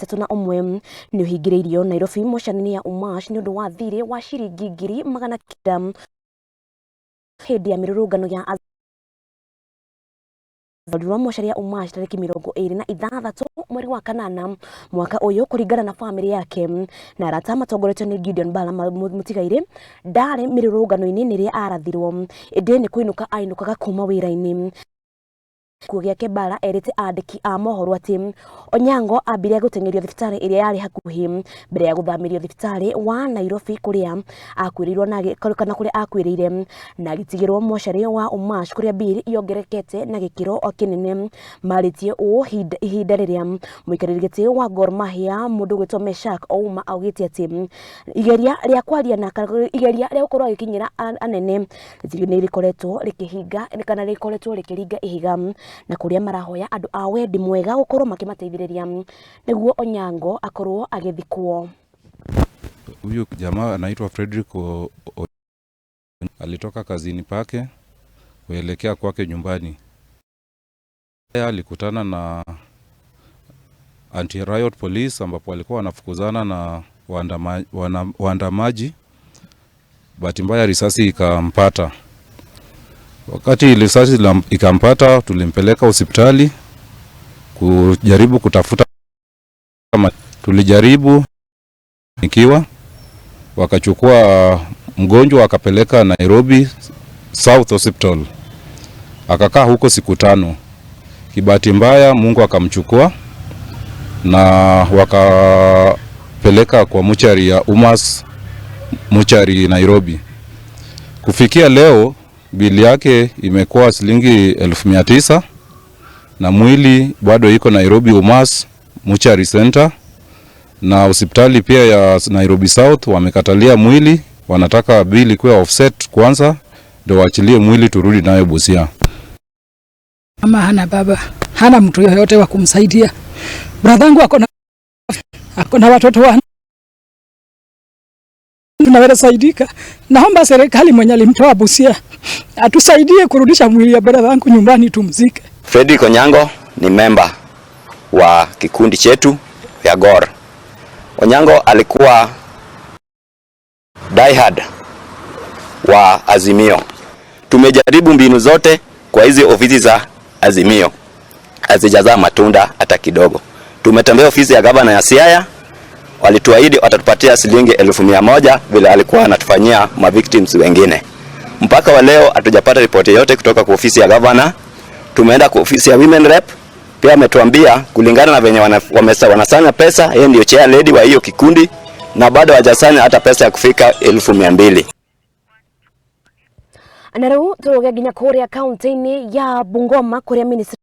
31 nĩ ũhingĩrĩirio Nairobi mocarĩ-inĩ ya Umash nĩ ũndũ wa thirĩ wa ciringi 900,000 hĩndĩ ya mĩrũrũngano ya Athorirwo mocarĩ ya Umash tarĩki 26 mweri wa kanana mwaka ũyũ kũringana na bamĩrĩ yake na arata matongoretio nĩ Gideon Bala mũtigairĩ ndarĩ mĩrũrũngano-inĩ nĩrĩa arathirwo ĩndĩ nĩ kũinũka ainũkaga kuma wĩra-inĩ. Gĩkuũ gĩake Bala erĩte andĩki a mohoro atĩ Onyango ambire gũteng'erio thibitarĩ ĩrĩa yarĩ hakuhĩ mbere ya gũthamĩrio thibitarĩ wa Nairobi kũrĩa akuĩrĩirwo na kana kũrĩa akuĩrĩire na agĩtigĩrwo mocarĩ wa Umash kũrĩa bill yongererekete na gĩkĩro kĩnene. Marĩtie ũũ ihinda rĩrĩa mũikarĩri gĩtĩ wa Gor Mahia mũndũ ũgwĩtwo Meshack Ouma augĩte atĩ igeria rĩa kwaria na igeria rĩa gũkorwo agĩkinyĩra anene nĩ rĩkoretwo rĩkĩhinga kana rĩkoretwo rĩkĩringa ihiga na kũrĩa marahoya andũ a wendi mwega gũkorwo makĩmateithĩrĩria nĩguo Onyango akorwo agĩthikwo. Huyu jamaa anaitwa Frederick alitoka kazini pake kuelekea kwake nyumbani. Alikutana na anti-riot police ambapo walikuwa wanafukuzana na waandamaji. Bahati mbaya risasi ikampata. Wakati risasi ikampata, tulimpeleka hospitali kujaribu kutafuta, tulijaribu ikiwa wakachukua mgonjwa akapeleka Nairobi South Hospital, akakaa huko siku 5. Kibahati mbaya Mungu akamchukua na wakapeleka kwa mochari ya Umas mochari Nairobi. Kufikia leo bili yake imekuwa shilingi 900,000 na mwili bado iko Nairobi Umas Mochari Center, na hospitali pia ya Nairobi South wamekatalia mwili, wanataka bili kuwa offset kwanza ndio waachilie mwili turudi nayo Busia. Mama hana baba, hana mtu yoyote wa kumsaidia. Bradhangu ako na watoto wa tunaweza saidika. Naomba serikali mwenye alimtoa Busia atusaidie kurudisha mwili ya bradhangu nyumbani tumzike. Frederick Onyango ni memba wa kikundi chetu ya Gor. Onyango alikuwa diehard wa Azimio. Tumejaribu mbinu zote kwa hizi ofisi za Azimio, hazijazaa matunda hata kidogo. Tumetembea ofisi ya gavana ya Siaya, walituahidi watatupatia shilingi 100,000 vile alikuwa anatufanyia ma victims wengine. Mpaka wa leo hatujapata ripoti yote kutoka kwa ofisi ya gavana. Tumeenda kwa ofisi ya women rep, pia ametuambia kulingana na venye wanasanya pesa, yeye ndio chair lady wa hiyo kikundi na bado hawajasanya hata pesa ya kufika 200,000. Na rĩu tũrũge nginya kũrĩa kaunti-inĩ ya Bungoma kũrĩa ministry